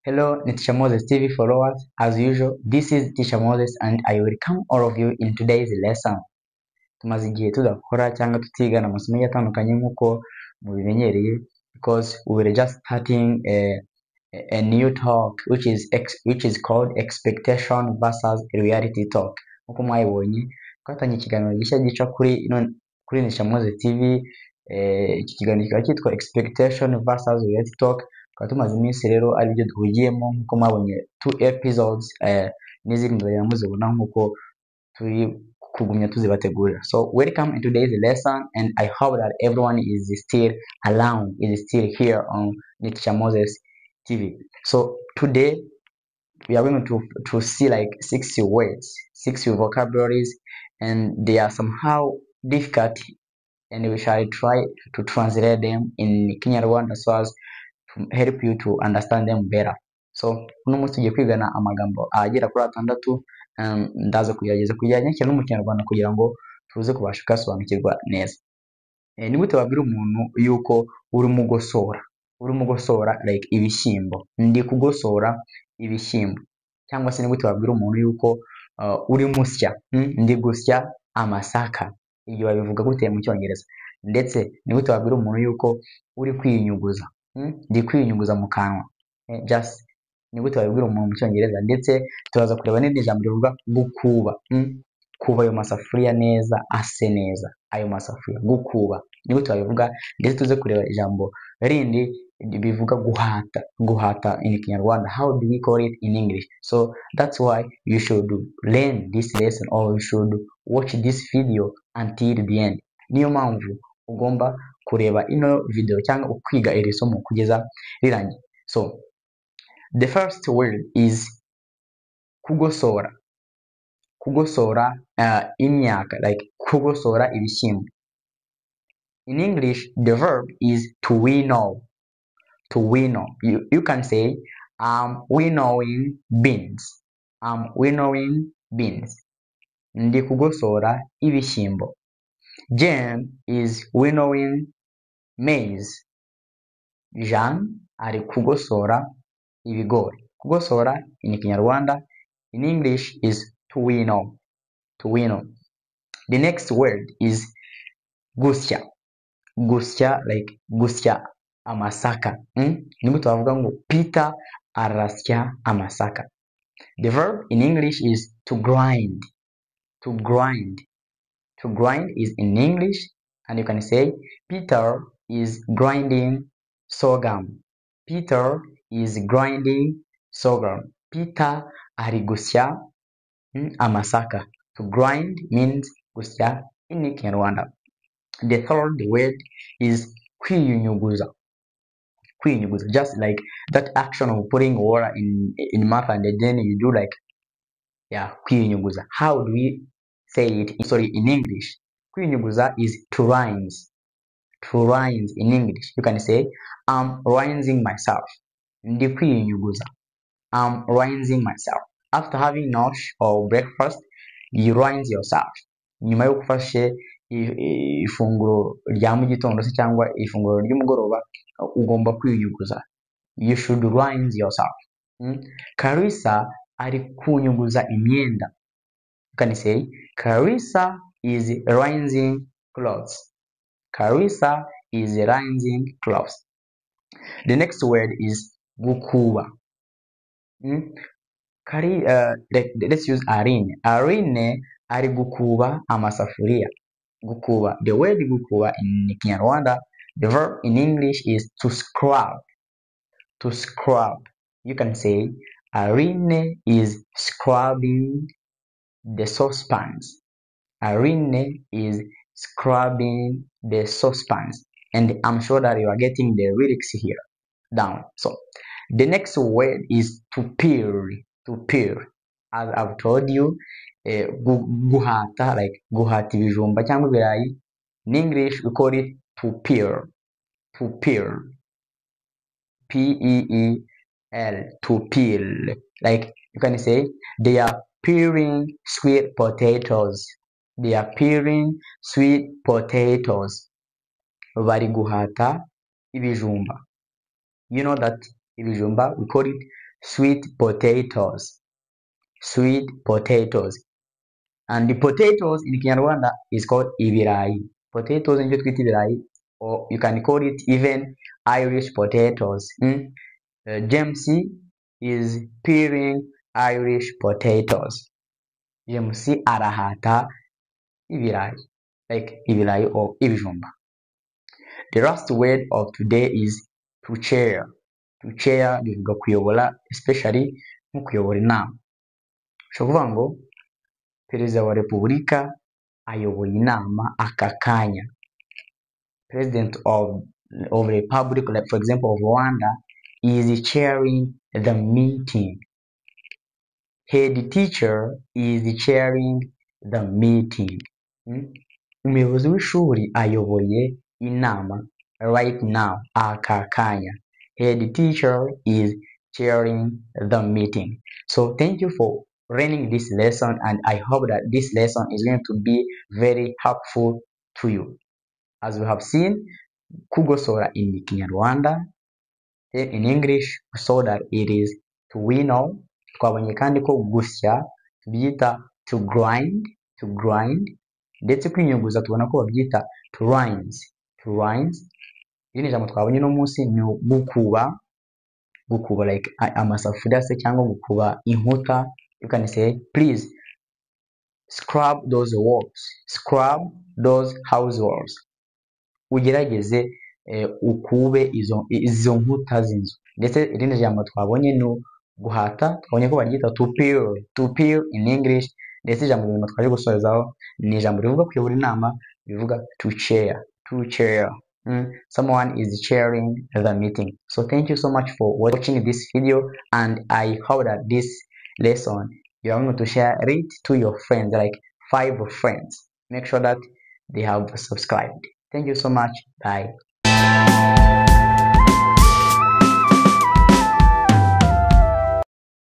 Hello, Teacher Moses TV followers. As usual, this is Teacher Moses and I welcome all of you in today's lesson. Tumaze igihe tudakora cyangwa tutigana amasomo agiye atandukanye nk'uko mubimenyereye, because we were just starting a new talk which is called Expectation versus Reality Talk. Nk'uko mwabibonye, twatangiye ikiganiro gishya gica kuri Teacher Moses TV. Iki kiganiro kikaba cyitwa Expectation versus Reality Talk. Tukaba tumaze iminsi rero aribyo duhugiyemo, nk'uko mwabonye two episodes, n'izindi muzagenda muzibona nk'uko turi kugumya tuzibategurira. So welcome in today's lesson, and I hope that everyone is still around, is still here on Teacher Moses TV. So today we are going to see like 60 words, 60 vocabularies, and they are somehow difficult, and we shall try to translate them in Kinyarwanda so as to help you to understand them better. So uno munsi tugiye kwigana amagambo agera kuri atandatu, ndaza kugerageza kuyanyakira no mu Kinyarwanda kugira ngo tuze kubasha kuyasobanukirwa neza. Ni gute wabwira umuntu yuko urimo ugosora? Urimo ugosora like ibishyimbo. Ndi kugosora ibishyimbo. Cyangwa se ni gute wabwira umuntu yuko urimo usya? Ndi gusya amasaka. Ibyo babivuga gute mu Cyongereza? Ndetse ni gute wabwira umuntu yuko uri kwiyunyuguza? Ndi kwiyunyuguza mu kanwa. Just ni gute wabibwira umuntu mu Cyongereza? Ndetse turaza kureba n'irindi jambo rivuga gukuba. Kuba ayo masafuriya neza, ase neza ayo masafuriya, gukuba, ni gute wabivuga? Ndetse tuze kureba ijambo rindi bivuga guhata, guhata in Kinyarwanda, how do we call it in English? So that's why you should learn this lesson or you should watch this video until the end. Niyo mpamvu ugomba kureba ino video cyangwa ukwiga iri somo kugeza rirangiye. So the first word is kugosora. Kugosora imyaka, like kugosora ibishyimbo. In English, the verb is to winnow. To winnow. You can say, "I'm winnowing beans." I'm winnowing beans. Ndi kugosora ibishyimbo. Jane is winnowing maize. Jean ari kugosora ibigori. Kugosora in Kinyarwanda, in English is to winnow. To winnow. The next word is gusya. Gusya, like gusya amasaka. Ni gute wavuga ngo Peter arasya amasaka? The verb in English is to grind. To grind. To grind is in English, and you can say Peter is grinding sorghum. Peter is grinding sorghum. Peter ari gusya amasaka. To grind means gusya in Kinyarwanda. The third word is kwiyunyuguza. Kwiyunyuguza, just like that action of putting water in mouth and then you do like, yeah, kwiyunyuguza. How do we say it? Sorry, in English, kwiyunyuguza is to rinse. To rinse in English, you can say, "I'm rinsing myself." Ndi kwiyunyuguza. I'm rinsing myself. After having nosh or breakfast, you rinse yourself. Nyuma yo gufashe ifunguro rya mu gitondo se cyangwa ifunguro ry'umugoroba, ugomba kwiyunyuguza. You should rinse yourself. Kalisa ari kunyuguza imyenda. You can say Kalisa is rinsing clothes. Kalisa is rinsing clothes. The next word is gukuba. Let's use Aline. Aline ari gukuba amasafuriya. Gukuba. The word gukuba in Kinyarwanda, the verb in English is to scrub. To scrub. You can say Aline is scrubbing the saucepans. Aline is scrubbing the saucepans. And I'm sure that you are getting the lyrics here down. So the next word is to peel. To peel. As I've told you, guhata, like guhata ibijumba cyangwa ibirayi. In English, we call it to peel. To peel. P-E-E-L. To peel. Like you can say they are peeling sweet potatoes. They are peeling sweet potatoes. Bari guhata ibijumba. You know that ibijumba, we call it Sweet potatoes. Sweet potatoes. And the potatoes in Kinyarwanda is called ibirayi. Potatoes nibyo twita ibirayi, or you can call it even Irish potatoes. James is peeling Irish potatoes. James arahata ibirayi, like ibirayi or ibijumba. The last word of today is to chair. To chair bivuga kuyobora, especially nko kuyobora inama. Ushobora kuvuga ngo Perezida wa Repubulika ayoboye inama aka kanya. President of Republic, like for example of Rwanda, is chairing the meeting. Head teacher is chairing the meeting. Umuyobozi w'ishuri ayoboye inama right now, aka kanya. Head teacher is chairing the meeting. So thank you for learning this lesson, and I hope that this lesson is going to be very helpful to you. As we have seen, kugosora in Kinyarwanda, in English, so that it is to winnow. Twabonye kandi ko gusya tubyita to grind, to grind, ndetse kwinyuguza tubona ko babyita to rinse, to rinse. Irindi jambo twabonye uno munsi ni gukuba, gukuba like amasafuriya se cyangwa gukuba inkuta. You can say, please scrub those walls, scrub those house walls. Ugerageze ukube izo nkuta z'inzu. Ndetse irindi jambo twabonye ni guhata, twabonye ko baryita to peel, to peel in English. Ndetse ijambo nyuma twaje gusorezaho ni ijambo rivuga kuyobora inama, rivuga to chair, to chair. Someone is chairing the meeting. So thank you so much for watching this video, and I hope that this lesson you are going to share it to your friends, like 5 friends. Make sure that they have subscribed. Thank you so much. Bye.